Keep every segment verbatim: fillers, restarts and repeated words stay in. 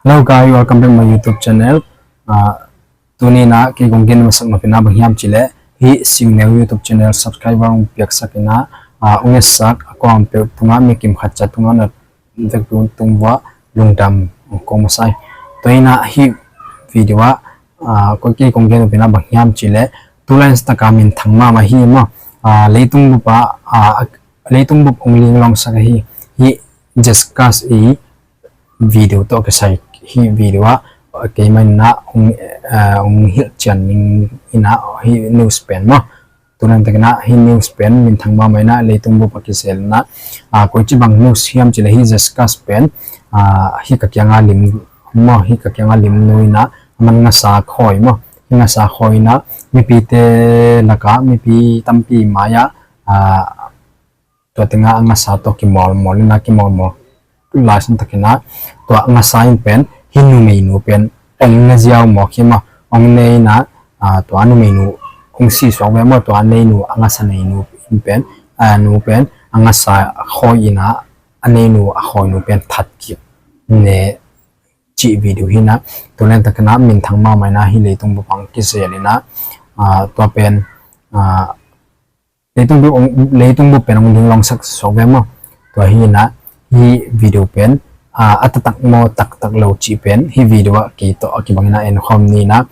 Hello guys, welcome back my YouTube channel. Ah, tuni in ah kei kong gen masak nop in ah bang hiam cih leh hih Siu Neu YouTube channel subscriber hong piaksak in ah, ah, hong etsak a kuamah peuh tungah, mi kim khat ciat tungah na vekpi un tung vua lungdam kong masa hi. Tua in ah hih video ah, ah, kei kong gen nop in ah bang hiam cih leh tu laitakin minthang mahmah hi maw. Ah, leitung bup ah, ah, leitung bup hong linglawngsak ahi hih Jessica i video tawh kisai hih video ah keimah in ah hong, ah, hong hilh cian ning in ah hih news pen maw. Tu laitakin ah hih news pen minthang mahmah in ah leitung bup a kizel in ah, ah, koici bang news hiam cih leh hih Jessica pen, ah, hih ka kiangah lim maw, hih ka kiangah lim nu in ah aman ngasa khawi maw. Hih ngasa khawi in ah mipite lakah mipi tampi mai-ah, ah, tua tengah a ngasa tawh kimawlmawl in ah kimawlmawl laisan takin ah tua a ngasa in pen hih numeinu pen hong ne ziau mawk hi maw. Hong ne in ah, ah, tua numeinu hong si suak ve maw. Tua neinu a ngasa neinu in pen, ah, nu pen a ngasa khawi in ah a neinu a khawinu pen that kik ne cih video hi in ah tu laitakin ah minthang mahmah in ah hih leitung bup ah kizel in ah, ah, tua pen, ah, leitung bup, leitung bup pen hong linglawngsak suak ve maw. Tua hi in ah hih video pen, ah, a taktak maw taktak lo cih pen hih video ah kei tawh a kibang in ah en khawm ni in ah,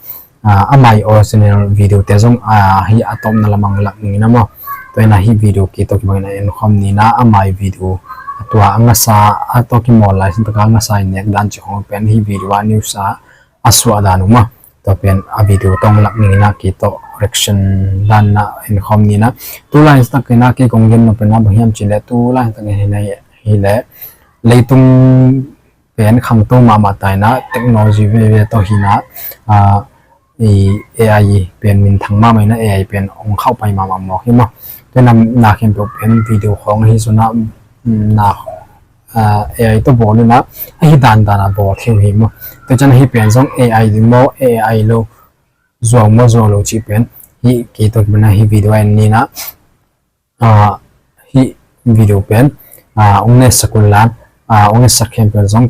ah, a mai original video te zong, ah, hih a tawpna lam ah lak ning in ah maw. Tua hi in ah hih video kei tawh kibang in ah en khawm ni in ah a mai video, tua a ngasa a tawh kimawl laisan takin a ngasa in nek dan cih khawng pen hih video ah news ah a suah dan uh maw. Tua pen a video tawh lak ning in ah kei tawh reaction dan in ah en khawm ni in ah. Tu laitakin ah kei kong gen nop in ah bang hiam cih leh tu laitakin ah hi in ah hi leh leitung pen khangto mahmah ta in ah technology veve tawh hi in ah, ah, i A I pen minthang mahmah in ah A I pen hong khauhpai mahmah mawk hi maw. Tua in ah na khempeuh pen video khawng ahi zongin ah, mm, na ah, A I tawh bawl in ah ahi dandan a bawl thei uh hi maw. Tua ciang hih pen zong A I ding maw, A I lo, zuau maw zuau lo cih pen hih kei tawh kibang in ah hih video en ni in ah, ah, hih video pen, ah, hong nesak un la, ah, hong nesak khempeuh zong,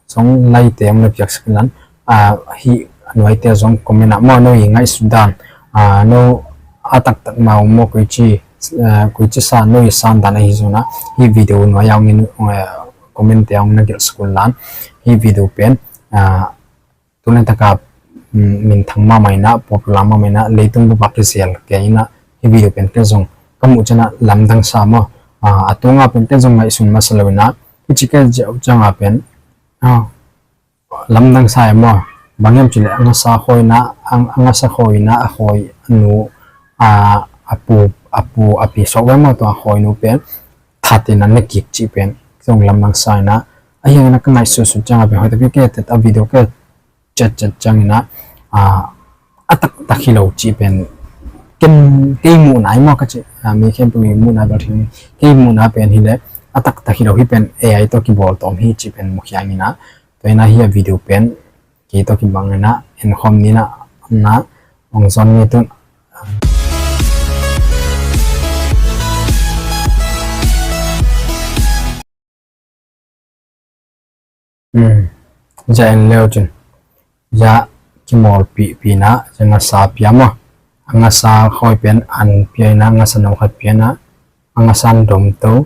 zong like te hong na piaksak un la, ah, hih a nuaite zong comment ah maw no i ngaihsut dan, ah, no a taktak mah uh maw koici, ah, koici san no i san dan ahi zongin ah hih video nuai ah hong in, ah, comment te hong na gelhsak un la, hih video pen, ah, tu laitakin, mm, minthang mahmah in ah popular mahmah in ah leitung bup ah kizel kei in ah hih video pen kei zong ka muh ciang ah lamdang sa maw. Ah, a tungah pen kei zong ngaihsun masa lo in ah hih ci kei ziau ciang ah pen, ah, lamdang sa e maw. Bang hiam cih leh a ngasa khawi in ah, a, a ngasa khawi in ah a khawinu, a, a pu, a pu a pi suak ve maw, tua a khawinu pen that in ah ne kik cih pen zong lamdang sa in ah, ahi hangin ah ka ngaihsutsut ciang ah pen hoih tak kei tet a video kei cetcet ciangin ah, ah, a taktak hi lo cih pen ken kei muhna hi maw ka ci, ah, mi khempeuh i muhna bel thei, kei muhna pen hi leh a taktak hi lo, hih pen A I tawh kibawl tawm hi cih pen mukhia ing in ah. Tua hi in ah hih a video pen kei tawh kibang in ah en khawm ni in ah, na hong zon ni tun. Hmm. Zia en leu cin. Zia kimawlpihpih in ah, zia ngasa pia maw. A ngasa khawi pen an pia in ah, a ngasa no khat pia in ah, a ngasa an dom to,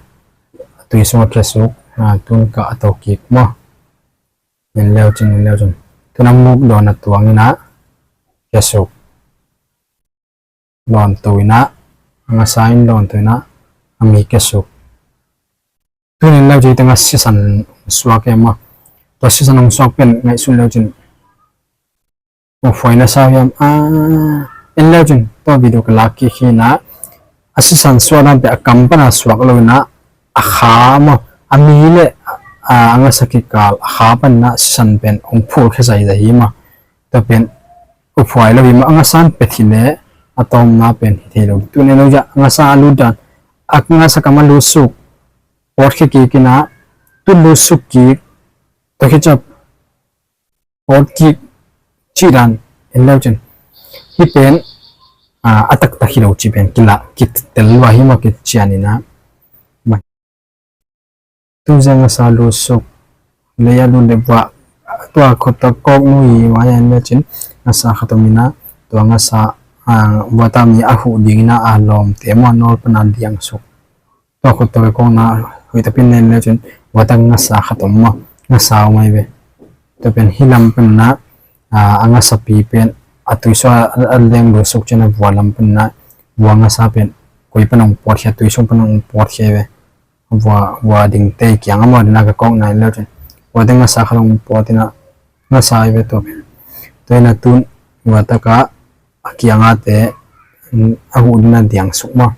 a tui sungah khesuk, ah, tun kah a to kik maw. En leu cin, en leu cin. Tun a muk dawn a tuang in ah, khesuk. Lawn to in ah, a ngasa in lawn to in ah, a mi khesuk. Tun en leu cin, tengah sisan suak e maw. Tua sisan hong suak pen ngaihsun leu cin. Tua phuai na sa hiam, ah, en leu cin, tua video ka lak kik hi in ah, a sisan suak dan pen a kam pan a suak lo in ah, a kha maw, a mi le, ah, a ngasa kikal, a kha pan in ah sisan pen hong phul khia zaizai hi maw. Tua pen uphuai lo hi maw, a ngasa in pet hi leh a tawpna pen hi thei lo. Tun en lo zia, a ngasa a lut dan, a ngasa kam a lut suk, pawt khia kik in ah, tun lut suk kik, tua khit ciang pawt kik cih dan en leu cin. Hih pen, ah, a taktak hi lo cih pen kila, kitel lua hi maw, kician in ah. Tu zia ngasa lut suk, lei a lut le vua, Tua khut tawh kawk nu i mai an le cin ngasa khat om ina, tua ngasa, ah, buata mi a huh ding ina a lawmte maw, nawl pana diang suk. Tua khut tawh kawk na hoih takin nen le cin buata ngasa khat om maw, ngasa om ai ve. Tua pen hi lam pana, ah, a ngasapi pen a tuisuak a, a leng lusuk cin a vua lam pana vua ngasa pen koi pana ong pawt khia, tuisung pana ong pawt khia ve. Vua, vua dingte kiang a maw dina ka kawk nai le cin vua ding ngasa khat ong pawt ina ngasa ai ve tua pen. Tua ina tun vua taka a kiangate, mm, a huh dina diang suk maw.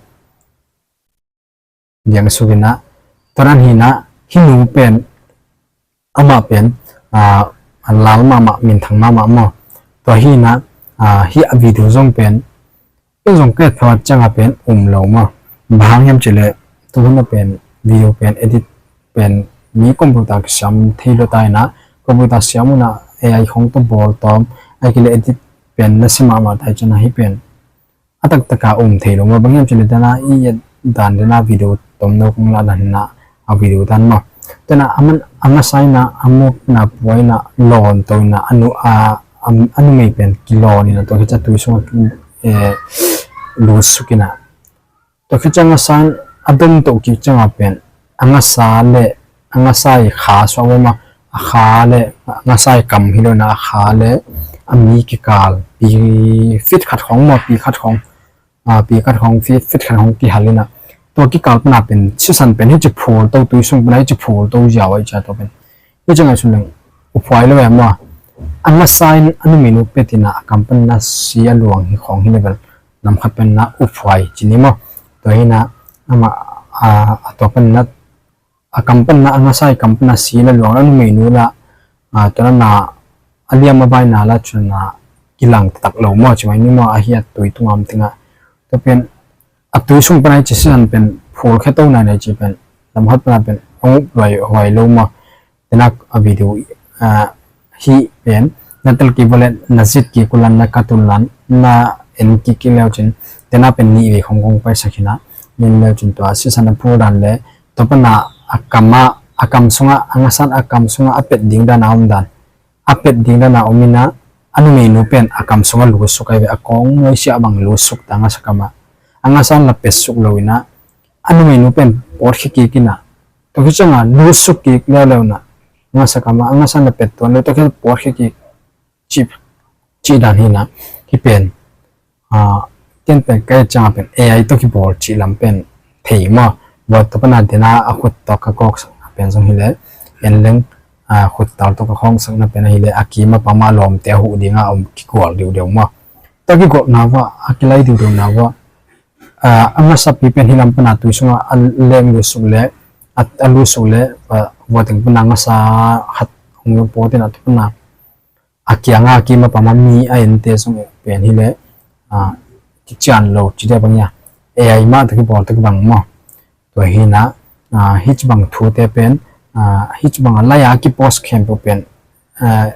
Diang suk ina tua dan hina hi nu pen amah pen, ah, a lal mahmah, minthang mahmah maw. Tua hina, ah, hi a video zong pen, ken zong ka et phat cianga pen um lo maw. Bang hang hiam cih leh, tu hun a pen video pen edit pen mi computer kisiam thei lo ta ina, computer siam una A I khong tawh bawl tawm, a kile edit pen na si mahmah ta i cianga hi pen a taktaka um thei lo maw. Bang hiam cih leh dana i et dan dana video tomno kong lah dan hina a video dan maw. Tena a man a ngasa ina a mukna pua ina lawn to ina a nu, a, a, a numei pen kilawn ina tua khit ciang tui sunga, eh, lut suk ina. Tua khit ciang ngasa in a dom to kik cianga pen a ngasa le a ngasa i kha suak maw, a kha le a ngasa i kam hi lo ina a kha le a mi kikal pi fit khat khong maw, pi khat khong, ah, pi khat khong fit, fit khat khong kihal ina. Tua kikal pana pen sisan pen hi ci phul to, tui sung pana hi ci phul to ziau ai cia tua pen. Hi ci ngai sun leng uphuai lo em maw. A ngasa in a numei nu pet ina a kam pana si a luang hi khong hi level. Nam khat pana uphuai ci ni maw. Tua hina ama, ah, a tua pana a kam pana a ngasa i kam pana si la luang la numei nu la, ah, tua na a liam a baina la cun a kilang taktak lo maw ci mai ni maw a hi a tui tungam tinga. Tua pen a tui sung pana i ci sisan pen phul khe to nai nai ci pen lam khat pana pen a ngup luai huai lo maw. Tena a video, ah, hi pen na tel kik vua le na zit kik ulan na katun lan na en kik kik leu cin tena pen nih vei khong kong paisak hina. Nin leu cin tua sisan a phul dan le tua pana a kam a, a kam sunga a ngasan a kam sunga a pet ding dan a om dan, a pet ding dan a om ina a numei nu pen a kam sunga lusuk ai ve, a kong nuaisiah bang lusuk ta ngasa kam a, a ngasan la pet suk lo ina a numei nu pen pawt khia kik ina. Tua khit cianga lusuk kik leuleu na ngasa kam a, a ngasan na pet tuan lo tua khit pawt khia kik cih, cih dan hina hi pen. Ah, ken pen ka et cianga pen A I tawh kibawl cih lam pen thei maw. Bawl tua pana dena a khut tawh ka kawksak na pen zong hi le en leng, ah, khut tal tawh ka khawngsak na pen ahi le a kim a pam a lawmte a huh dinga om kigual diudeu maw. Tua kigualna vua a kilai diudeu na vua, ah, a ngasapi pen hi lam pana tui sunga a leng lusuk le a, a lusuk le, ah, vua teng pana ngasa khat hong pawt ina tua pana a kianga a kim a pam a mi a ente zong pen hi le, ah, kician lo ci dia bang ia A I mah tawh kibawl tawh kibang maw. Tua hina, ah, hi ci bang thute pen, ah, hi ci bang a lai a kipost khempeuh pen, ah,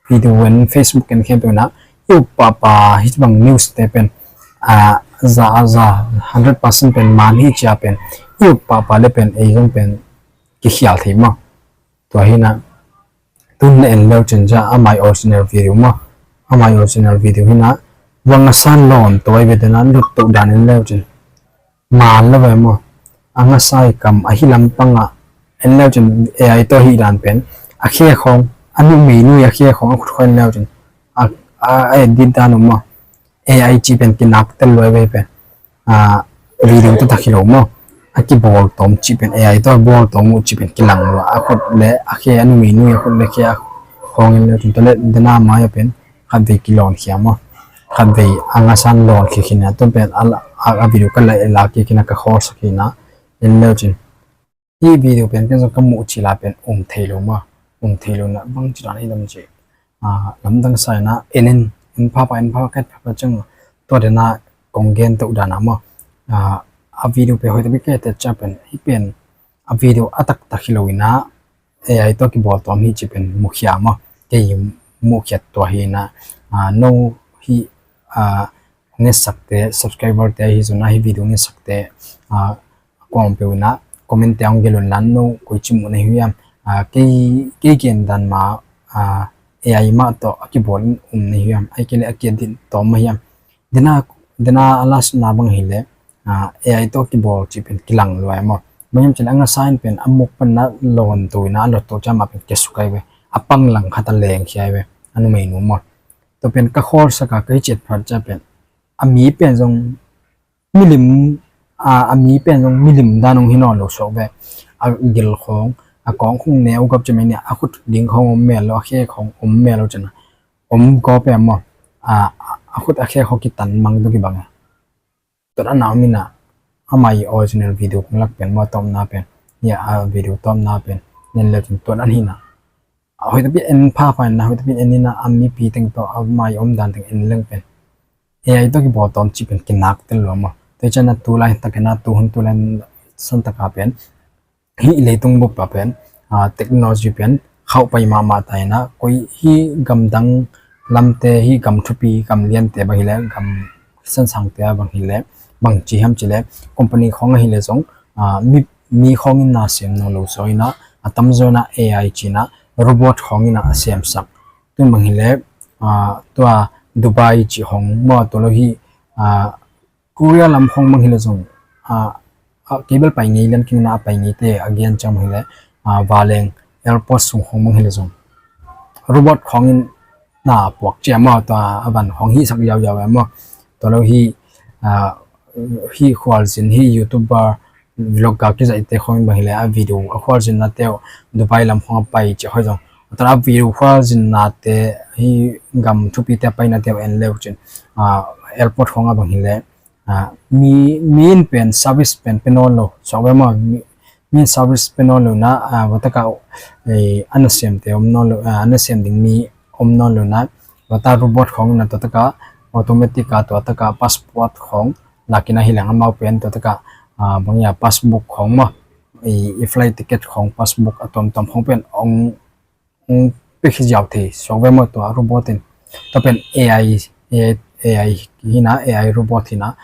video en Facebook en khempeuh na i uk pahpah hi ci bang news te pen, ah, za a za hundred percent pen man hi cia pen i uk pahpah le pen ei zong pen kikhial thei maw. Tua hina tun na en leu cin cia a my original video maw, a my original video hina vang a san lawn tua i ve dena lut toh dan en leu cin man lo ve maw. A ngasa i kam a hi lam panga en leu cin A I tawh hi dan pen a khe khong a numei nu i a khe khong a khut khong en leu cin a, a, a edit dan om maw. A I ci pen kinak tel luai vei pen, ah, video taktak hi lo maw. A kibawl tawm ci pen A I tawh bawl tawm uh ci pen kilang lua a khut le a khe a numei nu i a khut le khe a khong en leu cin tua le dena mai a pen khat vei kilawn khia maw. Khat vei a ngasan lawn khia khin a tua pen a, a, a video ka la, la kik khin a ka khawlsak khin a en leu cin. Hi video pen ken zong ka muh cila pen um thei lo maw. Um thei lo na bang ci dan hi lam ci. Ah, lamdang sa ina en in, en phapha, en phapha, ka et phapha ciang tua dena kong gen toh dan a maw. Ah, a video pen hoih tapi ka et ciang pen hi pen a video a taktak hi lo ina A I tawh kibawl tuam hi ci pen mukhia maw. Kei mukhia tua hi ina, ah, no hi, ah, ngetsakte, subscriber te hi zona hi video ngetsakte, ah, kuang peuh ina comment te hong gelh un lan no koi ci muh na hi hiam. Ah, kei, kei gen dan ma, a, A I mah tawh a kibawl in um na hiam, ahih kei leh a kiadin tawm mah hiam. Dena, dena a last na bang hileh, a, A I tawh a kibawl cih pen kilang lua maw. Bang hiam cih leh a ngasa in pen a muk pan na lawn tu in a lot tu ciang mah pen kiasuk ai ve. A pang lang khat a leng khia ai ve. A numeinu maw. Tua pen ka khawl sak a ka hi ciat phat ciang pen a mi pen zong milim, a, a mi pen zong milim dan hong hi nawn lo suak ve. A gil khawng, a kawng khawng neu gap ci mai nia, a khut ding khawng om mel lo, a khe khawng om mel lo cina. Om gawp e maw, a, a khut a khe khawng kitan mang tu kibang e. Tua dan a om ina, ama i original video kong lak pen maw tawpna pen, hia a video tawpna pen, nen le cin tua dan hi na. A hoih tapi en pha pha ina, hoih tapi en ina, a mipi teng tawh, a mai om dan teng en leng pen. A I tawh kibawl tawm cih pen kinak tel lua maw. Tua ciang a tu lai tak ina, tu hun tu lai san tak a pen. Hih leitung bup a pen, a, technology pen, khauh pai mahmah ta ina, koi hih gamdang lamte, hih gam thupi, gam liante bang hileh, gam Khristian sangte bang hileh, bang ci hiam cih leh, company khawng ahileh zong, a, mi, mi khawng in na sem nawn lo zaw ina, a tamzaw ina A I ci ina, robot khawng ina a semsak. Tun bang hileh, a, tua Dubai cih khawng maw, tua lo hi, a, Korea lam khawng bang hileh zong, a, a, kei bel pai ngei lian keng ina a pai ngeite a gen ciang bang hileh, a, Vanleng airport sung khawng bang hileh zong. Robot khawng in na puak ciang maw, tua a van khawng hih sak yauyau e maw. Tua lo hi, a, hih khualzin, hih YouTuber, vlogger kizaihte khawng in bang hileh a video a khualzinnate uh Dubai lam khawng a pai cih khawng zong. Tua a video khualzinnate hih gam thupite a painate uh en leu cin, a, airport khawng a bang hileh, a, mi, mi in pen service pen pe nawn lo suak ve maw, mi, mi in service pe nawn lo ina, a, vataka, e, a nasemte om nawn lo, a, a nasem ding mi om nawn lo ina, vata robot khawng ina tua taka automatic a tua taka passport khawng lak ina hileng amau pen tua taka, a, bang hia passbook khawng maw, i, i flight ticket khawng passbook a tuamtuam khawng pen ong, ong pia khit ziau thei suak ve maw tua robot in. Tua pen A I, A I, A I hi ina, A I robot hi ina.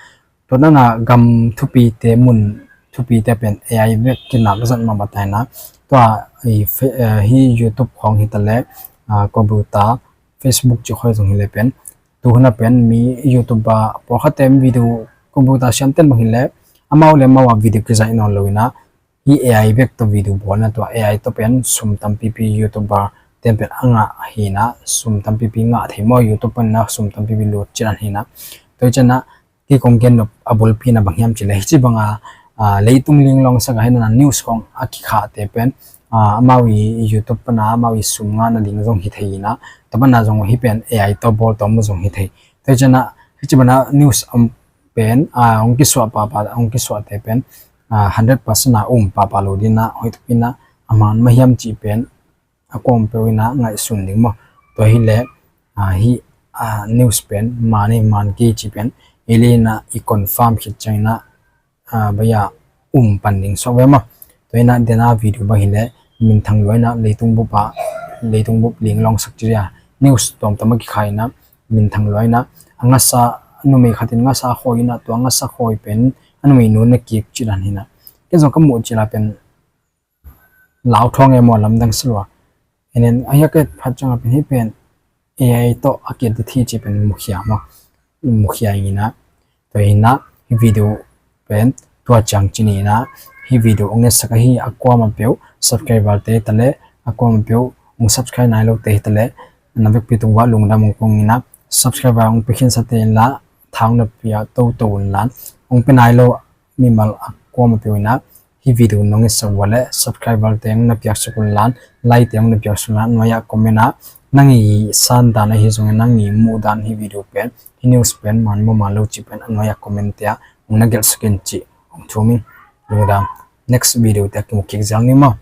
Tua dan a gam thupite, mun thupite pen A I vek kinak zat mahmah ta ina. Tua i fe-, eh, hih YouTube khawng hi ta leh, a, computer, Facebook cih khawng zong hileh pen. Tu hun a pen mi YouTube a pawlkhatte video computer siamten bang hileh, amau le amau a video kizaih nawn lo ina, hih A I vek tawh video bawlna tua A I tawh pen sum tampipi YouTuber ten pen a ngah hi ina, sum tampipi ngah thei maw, YouTube pan ina sum tampipi lut cih dan hi ina. Tua hi ciang a, kei kong gen nop a bulpi ina bang hiam cih leh, hih ci bang a, a, leitung linglawng sak a hi ina news khawng a kikhahte pen, a, amau i YouTube pan a, amau i sum ngahna ding zong hi thei ina, tua pan a zong hih pen A I tawh bawl tawm zong hi thei. Tua hi ciang a, hih ci bang a news om pen, a, hong kisuah pahpah, hong kisuahte pen, a, hundred percent a um pahpah lo ding ina, hoih tak ina, a man mah hiam cih pen, a kuam peuh ina ngaihsun ding maw. Tua hileh, a, hih, a, news pen, man hi man kei cih pen, i lei ina i confirm khit ciang ina, a, baya um pan ding suak ve maw. Tua ina dena video bang hileh, minthang lua ina leitung bup a, leitung bup linglawng sak cih a, news tuamtuam a kikhah ina, minthang lua ina, a ngasa, numei khat in ngasa khawi ina, tua ngasa khawi pen, a numeinu na kik cih dan hi ina. Kei zong ka muh cil a pen, lau thuang e maw lamdang si lua. En en, a hiak et phat ciang a pen hih pen, A I tawh a kiat ding hi cih pen mukhia maw. Mukhia ina. Tua ina, hih video pen, tua ciang ci ni ina, hih video hong ngetsak a hi a kuamah peuh, subscriber te hi ta leh, a kuamah peuh, hong subscribe nai lote hi ta leh, na vekpi tung uah lungdam hong kong ina, subscriber hong pia khinsa te inla, tha hong na pia toto unla, hong pia nai lo mimal a kuamah peuh ina, hih video nong ngetsak uah leh subscriber te hong na piaksak unla, like te hong na piaksak unla, nuai ah comment ah nang i san dan ahi zongin nang i muh dan hih video pen, hih news pen man maw man lo cih pen a nuai ah comment te ah hong na gelhsak in cih hong thum ing. Lungdam. Next video te ah kimu kik zel ni maw.